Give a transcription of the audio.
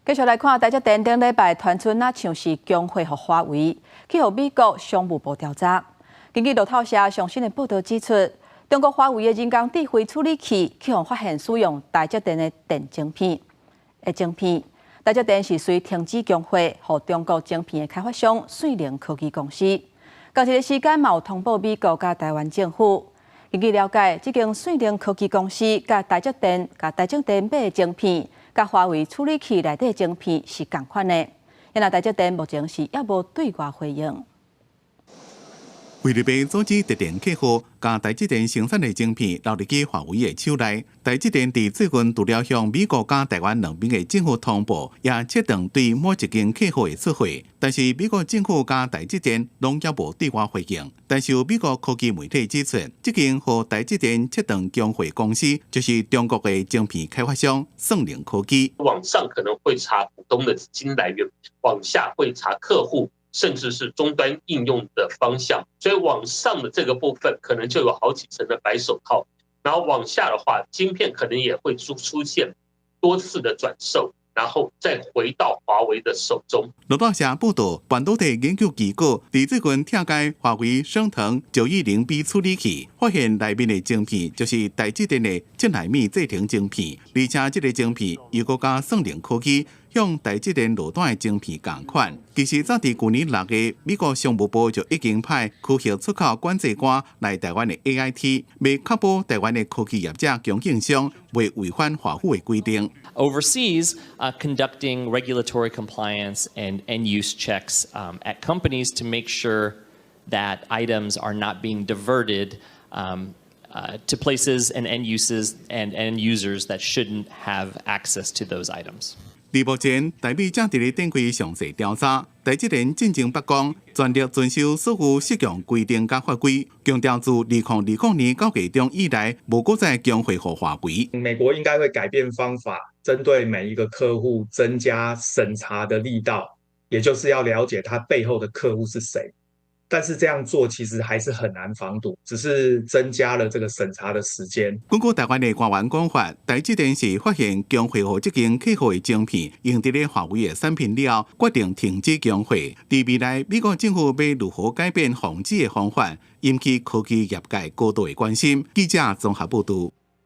繼續來看，台積電頂禮拜傳出若像是供貨予華為，去予美國商務部調查。根據路透社上新的報導指出，中國華為的人工智慧處理器去予發現使用台積電的電晶片的晶片，台積電是隨停止供貨予中國晶片的開發商燦菱科技公司。仝一个時間嘛有通報美國佮台灣政府。根據了解，這間燦菱科技公司佮台積電、佮台積電買的晶片，佮華為處理器內底晶片是仝款的。因為台積電目前是猶無對外回應。為著欲阻止特定客戶共台積電生產的晶片流入去華為的手內，台積電佇最近除了向美國佮台灣兩邊的政府通報，也切斷對某一間客戶的出貨。但是美國政府佮台積電攏猶無對外回應。但是有美國科技媒體指出，這間予台積電切斷供貨公司，就是中國的晶片開發商燦菱科技。往上可能會查股東的資金來源，往下會查客戶，甚至是終端應用的方向，所以往上的這個部分可能就有好幾層的白手套，然後往下的話，晶片可能也會出現多次的轉售，然後再回到華為的手中。路透社報道，半導體研究機構佇最近拆解華為昇騰910B 處理器，發現內面的晶片就是台積電的7納米製程晶片，而且這个晶片又閣佮燦菱科技向台積電落單的晶片仝款。其實早佇舊年6月，美國商務部就已經派科學出口管制官來台灣的 AIT，欲確保台灣的科技業者供應商袂違反華府的規定。 Overseas, conducting regulatory compliance and end use checks at companies to make sure that items are not being diverted to places and end uses and end users that shouldn't have access to those items. 佇目前，台美正佇咧展開詳細調查。台積電進前捌講，全力遵守所有適用規定佮法規，強調自2020年9月中以來，無閣再供貨予華為。美國應該會改變方法，針對每一個客戶增加審查的力道，也就是要了解他背後的客戶是誰。但是這樣做其實還是很難防堵，只是增加了這個審查的時間。根據台灣的官員講法，台積電是發現供貨予這間客戶的晶片用佇咧華為的產品了後，決定停止供貨。佇未來，美國政府欲如何改變防止的方法，引起科技業界高度的關心。記者綜合報導。